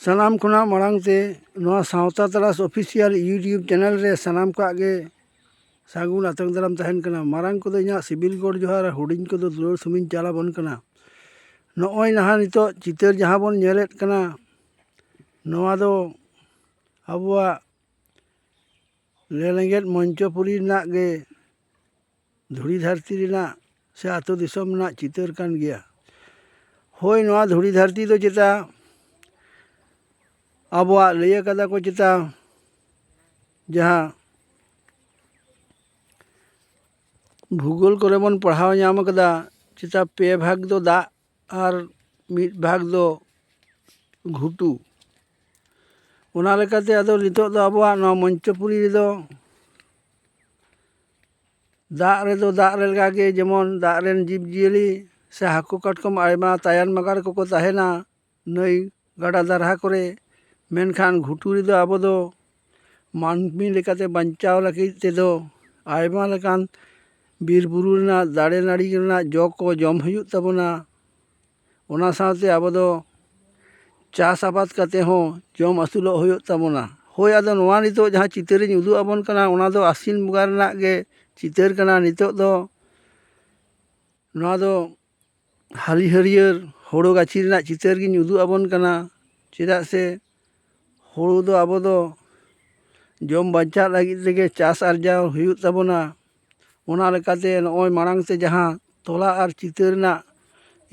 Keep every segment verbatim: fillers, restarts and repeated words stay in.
ᱥᱟᱱᱟᱢ ᱠᱷᱚᱱᱟᱜ ᱢᱟᱲᱟᱝ ᱛᱮ ᱱᱚᱣᱟ ᱥᱟᱶᱛᱟ ᱛᱟᱨᱟᱥ ᱚᱯᱷᱤᱥᱤᱭᱟᱞ YouTube ᱪᱮᱱᱮᱞ ᱨᱮ ᱥᱟᱱᱟᱢ ᱠᱚᱣᱟᱜ ᱜᱮ ᱥᱟᱹᱜᱩᱱ ᱟᱛᱟᱝ ᱫᱟᱨᱟᱢ ᱛᱟᱦᱮᱱ ᱠᱟᱱᱟ᱾ ᱢᱟᱨᱟᱝ ᱠᱚᱫᱚ ᱤᱧᱟᱹᱜ ᱥᱤᱵᱤᱞ ᱜᱚᱰ ᱡᱚᱦᱟᱨ ᱟᱨ ᱦᱩᱰᱤᱧ ᱠᱚᱫᱚ ᱫᱩᱞᱟᱹᱲ ᱥᱩᱢᱤᱧ ᱪᱟᱞ ᱟᱵᱚᱱ ᱠᱟᱱᱟ᱾ ᱱᱚᱜᱼᱚᱭ ᱱᱟᱦᱟᱜ ᱱᱤᱛᱚᱜ ᱪᱤᱛᱟᱹᱨ ᱡᱟᱦᱟᱸ ᱵᱚᱱ ᱧᱮᱞᱮᱫ ᱠᱟᱱᱟ, ᱱᱚᱣᱟ ᱫᱚ ᱟᱵᱚᱣᱟᱜ ᱞᱮᱸᱜᱮᱫ ᱢᱚᱧᱪᱚᱯᱩᱨᱤ ᱨᱮᱱᱟᱜ ᱜᱮ ᱫᱷᱩᱲᱤ ᱫᱷᱟᱹᱨᱛᱤ ᱨᱮᱱᱟᱜ ᱥᱮ ᱟᱹᱛᱩ ᱫᱤᱥᱚᱢ ᱨᱮᱱᱟᱜ ᱪᱤᱛᱟᱹᱨ ᱠᱟᱱ ᱜᱮᱭᱟ᱾ ᱦᱳᱭ, ᱱᱚᱣᱟ ᱫᱷᱩᱲᱤ ᱫᱷᱟᱹᱨᱛᱤ ᱫᱚ ᱪᱮᱛᱟ ᱟᱵᱚᱣᱟᱜ ᱞᱟᱹᱭ ᱟᱠᱟᱫᱟ ᱠᱚ ᱪᱮᱛᱟ, ᱡᱟᱦᱟᱸ ᱵᱷᱩᱜᱳᱞ ᱠᱚᱨᱮ ᱵᱚᱱ ᱯᱟᱲᱦᱟᱣ ᱧᱟᱢ ᱟᱠᱟᱫᱟ, ᱪᱮᱛᱟ ᱯᱮ ᱵᱷᱟᱜᱽ ᱫᱚ ᱫᱟᱜ ᱟᱨ ᱢᱤᱫ ᱵᱷᱟᱜᱽ ᱫᱚ ᱜᱷᱩᱴᱩ᱾ ᱚᱱᱟ ᱞᱮᱠᱟᱛᱮ ᱟᱫᱚ ᱱᱤᱛᱚᱜ ᱫᱚ ᱟᱵᱚᱣᱟᱜ ᱱᱚᱣᱟ ᱢᱚᱧᱪᱚᱯᱩᱨᱤ ᱨᱮᱫᱚ ᱫᱟᱜ ᱨᱮᱫᱚ ᱫᱟᱜ ᱨᱮ ᱞᱮᱠᱟᱜᱮ, ᱡᱮᱢᱚᱱ ᱫᱟᱜ ᱨᱮᱱ ᱡᱤᱵᱽᱼᱡᱤᱭᱟᱹᱞᱤ ᱥᱮ ᱦᱟᱹᱠᱩ ᱠᱟᱴᱠᱚᱢ ᱟᱭᱢᱟ ᱛᱟᱭᱟᱱ ᱢᱟᱜᱟᱲ ᱠᱚᱠᱚ ᱛᱟᱦᱮᱱᱟ ᱱᱟᱹᱭ ᱜᱟᱰᱟ ᱫᱟᱨᱦᱟ ᱠᱚᱨᱮ᱾ ᱢᱮᱱᱠᱷᱟᱱ ᱜᱷᱩᱴᱩ ᱨᱮᱫᱚ ᱟᱵᱚ ᱫᱚ ᱢᱟᱹᱱᱢᱤ ᱞᱮᱠᱟᱛᱮ ᱵᱟᱧᱪᱟᱣ ᱞᱟᱹᱜᱤᱫ ᱛᱮᱫᱚ ᱟᱭᱢᱟ ᱞᱮᱠᱟᱱ ᱵᱤᱨ ᱵᱩᱨᱩ ᱨᱮᱱᱟᱜ ᱫᱟᱨᱮ ᱱᱟᱹᱲᱤ ᱨᱮᱱᱟᱜ ᱡᱚ ᱠᱚ ᱡᱚᱢ ᱦᱩᱭᱩᱜ ᱛᱟᱵᱚᱱᱟ᱾ ᱚᱱᱟ ᱥᱟᱶᱛᱮ ᱟᱵᱚ ᱫᱚ ᱪᱟᱥ ᱟᱵᱟᱫ ᱠᱟᱛᱮ ᱦᱚᱸ ᱡᱚᱢ ᱟᱹᱥᱩᱞᱚᱜ ᱦᱩᱭᱩᱜ ᱛᱟᱵᱚᱱᱟ᱾ ᱦᱳᱭ, ᱟᱫᱚ ᱱᱚᱣᱟ ᱱᱤᱛᱚᱜ ᱡᱟᱦᱟᱸ ᱪᱤᱛᱟᱹᱨᱤᱧ ᱩᱫᱩᱜ ᱟᱵᱚᱱ ᱠᱟᱱᱟ, ᱚᱱᱟ ᱫᱚ ᱟᱹᱥᱤᱱ ᱵᱚᱸᱜᱟ ᱨᱮᱱᱟᱜ ᱜᱮ ᱪᱤᱛᱟᱹᱨ ᱠᱟᱱᱟ᱾ ᱱᱤᱛᱚᱜ ᱫᱚ ᱱᱚᱣᱟ ᱫᱚ ᱦᱟᱹᱞᱤ ᱦᱟᱹᱨᱭᱟᱹᱲ ᱦᱳᱲᱳ ᱜᱟᱹᱪᱷᱤ ᱨᱮᱱᱟᱜ ᱪᱤᱛᱟᱹᱨ ᱜᱤᱧ ᱩᱫᱩᱜ ᱟᱵᱚᱱ ᱠᱟᱱᱟ᱾ ᱪᱮᱫᱟᱜ ᱥᱮ ᱦᱳᱲᱳ ᱫᱚ ᱟᱵᱚ ᱫᱚ ᱡᱚᱢ ᱵᱟᱧᱪᱟᱜ ᱞᱟᱹᱜᱤᱫ ᱛᱮᱜᱮ ᱪᱟᱥ ᱟᱨᱡᱟᱣ ᱦᱩᱭᱩᱜ ᱛᱟᱵᱚᱱᱟ᱾ ᱚᱱᱟ ᱞᱮᱠᱟᱛᱮ ᱱᱚᱜᱼᱚᱭ ᱢᱟᱲᱟᱝ ᱛᱮ ᱡᱟᱦᱟᱸ ᱛᱚᱞᱟ ᱟᱨ ᱪᱤᱛᱟᱹ ᱨᱮᱱᱟᱜ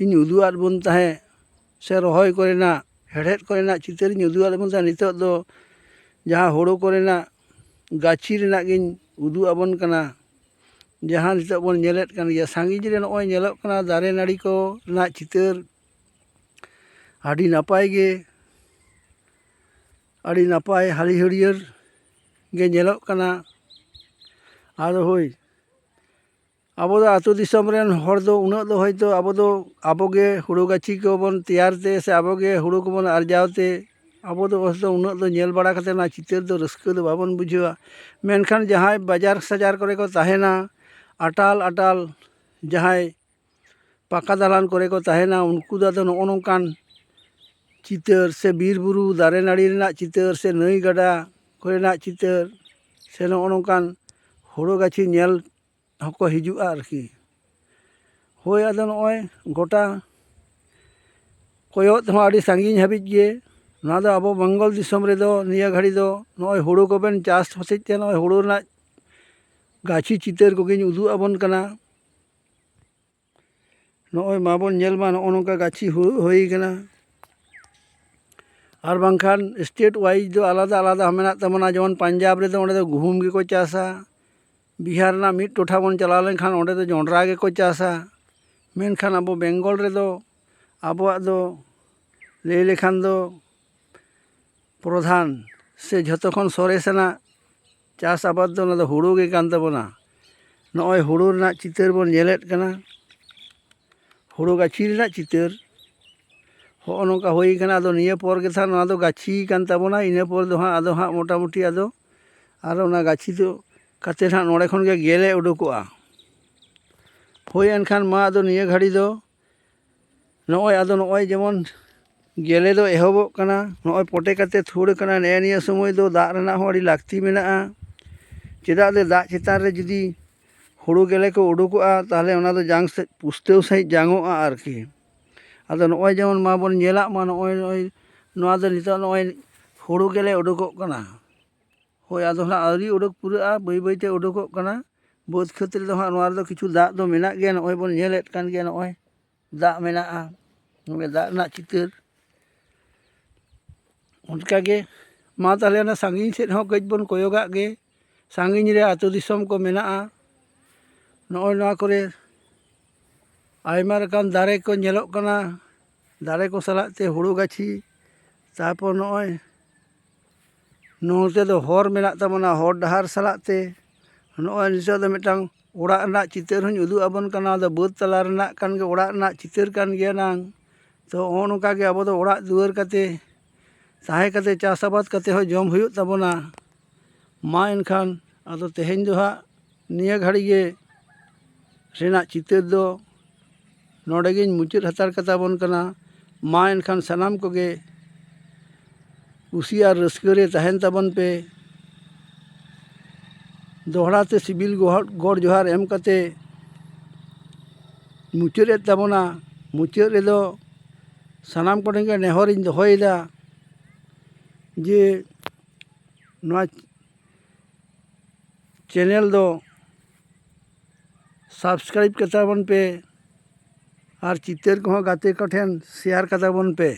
ᱤᱧ ᱩᱫᱩᱜ ᱟᱫ ᱵᱚᱱ ᱛᱟᱦᱮᱸᱫ, ᱥᱮ ᱨᱚᱦᱚᱭ ᱠᱚᱨᱮᱱᱟᱜ, ᱦᱮᱲᱦᱮᱫ ᱠᱚᱨᱮᱱᱟᱜ ᱪᱤᱛᱟᱹᱨ ᱤᱧ ᱩᱫᱩᱜ ᱟᱫ ᱵᱚᱱ ᱛᱟᱦᱮᱸᱫ, ᱱᱤᱛᱚᱜ ᱫᱚ ᱡᱟᱦᱟᱸ ᱦᱳᱲᱳ ᱠᱚᱨᱮᱱᱟᱜ ᱜᱟᱹᱪᱷᱤ ᱨᱮᱱᱟᱜ ᱜᱤᱧ ᱩᱫᱩᱜ ᱟᱵᱚᱱ ᱠᱟᱱᱟ᱾ ᱡᱟᱦᱟᱸ ᱱᱤᱛᱚᱜ ᱵᱚᱱ ᱧᱮᱞᱮᱫ ᱠᱟᱱ ᱜᱮᱭᱟ, ᱥᱟᱺᱜᱤᱧ ᱨᱮ ᱱᱚᱜᱼᱚᱭ ᱧᱮᱞᱚᱜ ᱠᱟᱱᱟ ᱫᱟᱨᱮ ᱱᱟᱹᱲᱤ ᱠᱚ ᱨᱮᱱᱟᱜ ᱪᱤᱛᱟᱹᱨ᱾ ᱟᱹᱰᱤ ᱱᱟᱯᱟᱭ ᱜᱮ, ᱟᱹᱰᱤ ᱱᱟᱯᱟᱭ ᱦᱟᱹᱞᱤ ᱦᱟᱹᱨᱭᱟᱹᱲ ᱜᱮ ᱧᱮᱞᱚᱜ ᱠᱟᱱᱟ᱾ ᱟᱫᱚ ᱦᱳᱭ, ᱟᱵᱚ ᱫᱚ ᱟᱹᱛᱩ ᱫᱤᱥᱚᱢ ᱨᱮᱱ ᱦᱚᱲ ᱫᱚ ᱩᱱᱟᱹᱜ ᱫᱚ ᱦᱚᱭᱛᱳ ᱟᱵᱚ ᱫᱚ ᱟᱵᱚ ᱜᱮ ᱦᱳᱲᱳ ᱜᱟᱹᱪᱷᱤ ᱠᱚᱵᱚᱱ ᱛᱮᱭᱟᱨ ᱛᱮ ᱥᱮ ᱟᱵᱚ ᱜᱮ ᱦᱳᱲᱳ ᱠᱚᱵᱚᱱ ᱟᱨᱡᱟᱣ ᱛᱮ, ᱟᱵᱚ ᱫᱚ ᱦᱚᱭᱛᱳ ᱩᱱᱟᱹᱜ ᱫᱚ ᱧᱮᱞ ᱵᱟᱲᱟ ᱠᱟᱛᱮ ᱚᱱᱟ ᱪᱤᱛᱟᱹᱨ ᱫᱚ ᱨᱟᱹᱥᱠᱟᱹ ᱫᱚ ᱵᱟᱵᱚᱱ ᱵᱩᱡᱷᱟᱹᱣᱟ᱾ ᱢᱮᱱᱠᱷᱟᱱ ᱡᱟᱦᱟᱸᱭ ᱵᱟᱡᱟᱨ ᱥᱟᱡᱟᱨ ᱠᱚᱨᱮ ᱠᱚ ᱛᱟᱦᱮᱱᱟ, ᱟᱴᱟᱞ ᱟᱴᱟᱞ ᱡᱟᱦᱟᱸᱭ ᱯᱟᱠᱟ ᱫᱟᱞᱟᱱ ᱠᱚᱨᱮ ᱠᱚ ᱛᱟᱦᱮᱱᱟ, ᱩᱱᱠᱩ ᱫᱚ ᱟᱫᱚ ᱱᱚᱜᱼᱚ ᱱᱚᱝᱠᱟᱱ ᱪᱤᱛᱟᱹᱨ ᱥᱮ ᱵᱤᱨ ᱵᱩᱨᱩ ᱫᱟᱨᱮ ᱱᱟᱹᱲᱤ ᱨᱮᱱᱟᱜ ᱪᱤᱛᱟᱹᱨ ᱥᱮ ᱱᱟᱹᱭ ᱜᱟᱰᱟ ᱠᱚᱨᱮᱱᱟᱜ ᱪᱤᱛᱟᱹᱨ ᱥᱮ ᱱᱚᱜᱼᱚ ᱱᱚᱝᱠᱟᱱ ᱦᱳᱲᱳ ᱜᱟᱹᱪᱷᱤ ᱧᱮᱞ ᱦᱚᱸᱠᱚ ᱦᱤᱡᱩᱜᱼᱟ ᱟᱨᱠᱤ᱾ ᱦᱳᱭ, ᱟᱫᱚ ᱱᱚᱜᱼᱚᱭ ᱜᱚᱴᱟ ᱠᱚᱭᱚᱜ ᱛᱮᱦᱚᱸ ᱟᱹᱰᱤ ᱥᱟᱺᱜᱤᱧ ᱦᱟᱹᱵᱤᱡ ᱜᱮ᱾ ᱱᱚᱣᱟ ᱫᱚ ᱟᱵᱚ ᱵᱮᱝᱜᱚᱞ ᱫᱤᱥᱚᱢ ᱨᱮᱫᱚ ᱱᱤᱭᱟᱹ ᱜᱷᱟᱹᱲᱤ ᱫᱚ ᱱᱚᱜᱼᱚᱭ ᱦᱳᱲᱳ ᱠᱚᱵᱮᱱ ᱪᱟᱥ ᱦᱚᱛᱮᱡ ᱛᱮ ᱱᱚᱜᱼᱚᱭ ᱦᱳᱲᱳ ᱨᱮᱱᱟᱜ ᱜᱟᱹᱪᱷᱤ ᱪᱤᱛᱟᱹᱨ ᱠᱚᱜᱮᱧ ᱩᱫᱩᱜ ᱟᱵᱚᱱ ᱠᱟᱱᱟ᱾ ᱱᱚᱜᱼᱚᱭ ᱢᱟᱵᱚᱱ ᱧᱮᱞ ᱢᱟ, ᱱᱚᱜᱼᱚ ᱱᱚᱝᱠᱟ ᱜᱟᱹᱪᱷᱤ ᱦᱩ-, ᱦᱩᱭ ᱠᱟᱱᱟ᱾ ᱟᱨ ᱵᱟᱝᱠᱷᱟᱱ state wise ᱫᱚ ᱟᱞᱟᱫᱟ ᱟᱞᱟᱫᱟ ᱢᱮᱱᱟᱜ ᱛᱟᱵᱚᱱᱟ᱾ ᱡᱮᱢᱚᱱ ᱯᱟᱧᱡᱟᱵᱽ ᱨᱮᱫᱚ ᱚᱸᱰᱮ ᱫᱚ ᱜᱩᱦᱩᱢ ᱜᱮᱠᱚ ᱪᱟᱥᱟ᱾ ᱵᱤᱦᱟᱨ ᱨᱮᱱᱟᱜ ᱢᱤᱫ ᱴᱚᱴᱷᱟ ᱵᱚᱱ ᱪᱟᱞᱟᱣ ᱞᱮᱱᱠᱷᱟᱱ ᱚᱸᱰᱮ ᱫᱚ ᱡᱚᱸᱰᱨᱟ ᱜᱮᱠᱚ ᱪᱟᱥᱟ᱾ ᱢᱮᱱᱠᱷᱟᱱ ᱟᱵᱚ ᱵᱮᱝᱜᱚᱞ ᱨᱮᱫᱚ ᱟᱵᱚᱣᱟᱜ ᱫᱚ ᱞᱟᱹᱭ ᱞᱮᱠᱷᱟᱱ ᱫᱚ ᱯᱨᱚᱫᱷᱟᱱ ᱥᱮ ᱡᱷᱚᱛᱚ ᱠᱷᱚᱱ ᱥᱚᱨᱮᱥᱟᱱᱟᱜ ᱪᱟᱥ ᱟᱵᱟᱫ ᱫᱚ ᱚᱱᱟ ᱫᱚ ᱦᱩᱲᱩ ᱜᱮ ᱠᱟᱱ ᱛᱟᱵᱚᱱᱟ᱾ ᱱᱚᱜᱼᱚᱭ ᱦᱩᱲᱩ ᱨᱮᱱᱟᱜ ᱪᱤᱛᱟᱹᱨ ᱵᱚᱱ ᱧᱮᱞᱮᱫ ᱠᱟᱱᱟ, ᱦᱩᱲᱩ ᱜᱟᱹᱪᱷᱤ ᱨᱮᱱᱟᱜ ᱪᱤᱛᱟᱹᱨ᱾ ᱦᱚᱸᱜᱼᱚ ᱱᱚᱝᱠᱟ ᱦᱩᱭ ᱠᱟᱱᱟ᱾ ᱟᱫᱚ ᱱᱤᱭᱟᱹ ᱯᱚᱨ ᱜᱮ ᱛᱟᱦᱟᱜ ᱱᱚᱣᱟ ᱫᱚ ᱜᱟᱹᱪᱷᱤ ᱠᱟᱱ ᱛᱟᱵᱚᱱᱟ᱾ ᱤᱱᱟᱹ ᱯᱚᱨ ᱫᱚ ᱦᱟᱸᱜ ᱟᱫᱚ ᱦᱟᱸᱜ ᱢᱚᱴᱟᱢᱩᱴᱤ ᱟᱫᱚ ᱟᱨ ᱚᱱᱟ ᱜᱟᱹᱪᱷᱤ ᱫᱚ ᱠᱟᱛᱮ ᱦᱟᱸᱜ ᱱᱚᱰᱮ ᱠᱷᱚᱱ ᱜᱮ ᱜᱮᱞᱮ ᱩᱰᱩᱠᱚᱜᱼᱟ᱾ ᱦᱳᱭ, ᱮᱱᱠᱷᱟᱱ ᱢᱟ ᱟᱫᱚ ᱱᱤᱭᱟᱹ ᱜᱷᱟᱹᱲᱤ ᱫᱚ ᱱᱚᱜᱼᱚᱭ, ᱟᱫᱚ ᱱᱚᱜᱼᱚᱭ ᱡᱮᱢᱚᱱ ᱜᱮᱞᱮ ᱫᱚ ᱮᱦᱚᱵᱚᱜ ᱠᱟᱱᱟ, ᱱᱚᱜᱼᱚᱭ ᱯᱚᱴᱮ ᱠᱟᱛᱮ ᱛᱷᱩᱲ ᱠᱟᱱᱟ᱾ ᱱᱮᱜᱼᱮ ᱱᱤᱭᱟᱹ ᱥᱚᱢᱚᱭ ᱫᱚ ᱫᱟᱜ ᱨᱮᱱᱟᱜ ᱦᱚᱸ ᱟᱹᱰᱤ ᱞᱟᱹᱠᱛᱤ ᱢᱮᱱᱟᱜᱼᱟ᱾ ᱪᱮᱫᱟᱜ ᱥᱮ ᱫᱟᱜ ᱪᱮᱛᱟᱱ ᱨᱮ ᱡᱩᱫᱤ ᱦᱩᱲᱩ ᱜᱮᱞᱮ ᱠᱚ ᱩᱰᱩᱠᱚᱜᱼᱟ, ᱛᱟᱦᱚᱞᱮ ᱚᱱᱟ ᱫᱚ ᱡᱟᱝ ᱥᱮᱫ ᱯᱩᱥᱴᱟᱹᱣ ᱥᱟᱺᱦᱤᱡ ᱡᱟᱝᱚᱜᱼᱟ ᱟᱨᱠᱤ᱾ ᱟᱫᱚ ᱱᱚᱜᱼᱚᱭ ᱡᱮᱢᱚᱱ ᱢᱟᱵᱚᱱ ᱧᱮᱞᱟᱜ ᱢᱟ, ᱱᱚᱜᱼᱚᱭ, ᱱᱚᱜᱼᱚᱭ ᱱᱚᱣᱟ ᱫᱚ ᱱᱤᱛᱚᱜ ᱱᱚᱜᱼᱚᱭ ᱦᱩᱲᱩ ᱜᱮᱞᱮ ᱩᱰᱩᱠᱚᱜ ᱠᱟᱱᱟ᱾ ᱦᱳᱭ, ᱟᱫᱚ ᱱᱟᱦᱟᱜ ᱟᱹᱣᱨᱤ ᱩᱰᱩᱠ ᱯᱩᱨᱟᱹᱜᱼᱟ, ᱵᱟᱹᱭ ᱵᱟᱹᱭᱛᱮ ᱩᱰᱩᱠᱚᱜ ᱠᱟᱱᱟ᱾ ᱵᱟᱹᱫᱽ ᱠᱷᱮᱛ ᱨᱮᱫᱚ ᱦᱟᱸᱜ ᱱᱚᱣᱟ ᱨᱮᱫᱚ ᱠᱤᱪᱷᱩ ᱫᱟᱜ ᱫᱚ ᱢᱮᱱᱟᱜ ᱜᱮᱭᱟ, ᱱᱚᱜᱼᱚᱭ ᱵᱚᱱ ᱧᱮᱞᱮᱫ ᱠᱟᱱ ᱜᱮᱭᱟ, ᱱᱚᱜᱼᱚᱭ ᱫᱟᱜ ᱢᱮᱱᱟᱜᱼᱟ, ᱱᱚᱜᱼᱚᱭ ᱫᱟᱜ ᱨᱮᱱᱟᱜ ᱪᱤᱛᱟᱹᱨ᱾ ᱚᱱᱠᱟᱜᱮ ᱢᱟ ᱛᱟᱦᱚᱞᱮ ᱚᱱᱟ ᱥᱟᱺᱜᱤᱧ ᱥᱮᱫ ᱦᱚᱸ ᱠᱟᱹᱡ ᱵᱚᱱ ᱠᱚᱭᱚᱜᱟᱜ ᱜᱮ᱾ ᱥᱟᱺᱜᱤᱧ ᱨᱮ ᱟᱹᱛᱩ ᱫᱤᱥᱚᱢ ᱠᱚ ᱢᱮᱱᱟᱜᱼᱟ᱾ ᱱᱚᱜᱼᱚᱭ ᱱᱚᱣᱟ ᱠᱚᱨᱮ ᱟᱭᱢᱟ ᱞᱮᱠᱟᱱ ᱫᱟᱨᱮ ᱠᱚ ᱧᱮᱞᱚᱜ ᱠᱟᱱᱟ, ᱫᱟᱨᱮ ᱠᱚ ᱥᱟᱞᱟᱜ ᱛᱮ ᱦᱩᱲᱩ ᱜᱟᱹᱪᱷᱤ᱾ ᱛᱟᱨᱯᱚᱨ ᱱᱚᱜᱼᱚᱭ ᱱᱚᱛᱮ ᱫᱚ ᱦᱚᱨ ᱢᱮᱱᱟᱜ ᱛᱟᱵᱚᱱᱟ, ᱦᱚᱨ ᱰᱟᱦᱟᱨ ᱥᱟᱞᱟᱜ ᱛᱮ ᱱᱚᱜᱼᱚᱭ ᱱᱤᱛᱚᱜ ᱫᱚ ᱢᱤᱫᱴᱟᱝ ᱚᱲᱟᱜ ᱨᱮᱱᱟᱜ ᱪᱤᱛᱟᱹᱨ ᱦᱚᱸᱧ ᱩᱫᱩᱜ ᱟᱵᱚᱱ ᱠᱟᱱᱟ᱾ ᱟᱫᱚ ᱵᱟᱹᱫᱽ ᱛᱟᱞᱟ ᱨᱮᱱᱟᱜ ᱠᱟᱱ ᱜᱮ, ᱚᱲᱟᱜ ᱨᱮᱱᱟᱜ ᱪᱤᱛᱟᱹᱨ ᱠᱟᱱ ᱜᱮᱭᱟ ᱱᱟᱝ᱾ ᱛᱚ ᱱᱚᱜᱼᱚ ᱱᱚᱝᱠᱟ ᱜᱮ ᱟᱵᱚ ᱫᱚ ᱚᱲᱟᱜ ᱫᱩᱣᱟᱹᱨ ᱠᱟᱛᱮ, ᱛᱟᱦᱮᱸ ᱠᱟᱛᱮ, ᱪᱟᱥ ᱟᱵᱟᱫ ᱠᱟᱛᱮ ᱦᱚᱸ ᱡᱚᱢ ᱦᱩᱭᱩᱜ ᱛᱟᱵᱚᱱᱟ᱾ ᱢᱟ ᱮᱱᱠᱷᱟᱱ ᱟᱫᱚ ᱛᱮᱦᱮᱧ ᱫᱚ ᱦᱟᱸᱜ ᱱᱤᱭᱟᱹ ᱜᱷᱟᱹᱲᱤ ᱜᱮ ᱨᱮᱱᱟᱜ ᱪᱤᱛᱟᱹᱨ ᱫᱚ ᱱᱚᱰᱮ ᱜᱤᱧ ᱢᱩᱪᱟᱹᱫ ᱦᱟᱛᱟᱲ ᱠᱟᱛᱟ ᱵᱚᱱ ᱠᱟᱱᱟ᱾ ᱢᱟ ᱮᱱᱠᱷᱟᱱ ᱥᱟᱱᱟᱢ ᱠᱚᱜᱮ ᱠᱩᱥᱤ ᱟᱨ ᱨᱟᱹᱥᱠᱟᱹ ᱨᱮ ᱛᱟᱦᱮᱱ ᱛᱟᱵᱚᱱ ᱯᱮ᱾ ᱫᱚᱦᱲᱟ ᱛᱮ ᱥᱤᱵᱤᱞ ᱜᱚᱦᱚᱲ-, ᱜᱚᱰ ᱡᱚᱦᱟᱨ ᱮᱢ ᱠᱟᱛᱮ ᱢᱩᱪᱟᱹᱫ ᱮᱫ ᱛᱟᱵᱚᱱᱟ᱾ ᱢᱩᱪᱟᱹᱫ ᱨᱮᱫᱚ ᱥᱟᱱᱟᱢ ᱠᱚᱴᱷᱮᱱ ᱜᱮ ᱱᱮᱦᱚᱨᱤᱧ ᱫᱚᱦᱚᱭᱮᱫᱟ ᱡᱮ ᱱᱚᱣᱟ ᱪᱮᱱᱮᱞ ᱫᱚ subscribe ᱠᱟᱛᱟ ᱵᱚᱱ ᱯᱮ ᱟᱨ ᱪᱤᱛᱟᱹᱨ ᱠᱚᱦᱚᱸ ᱜᱟᱛᱮ ᱠᱚᱴᱷᱮᱱ share ᱠᱟᱛᱟ ᱵᱚᱱ ᱯᱮ᱾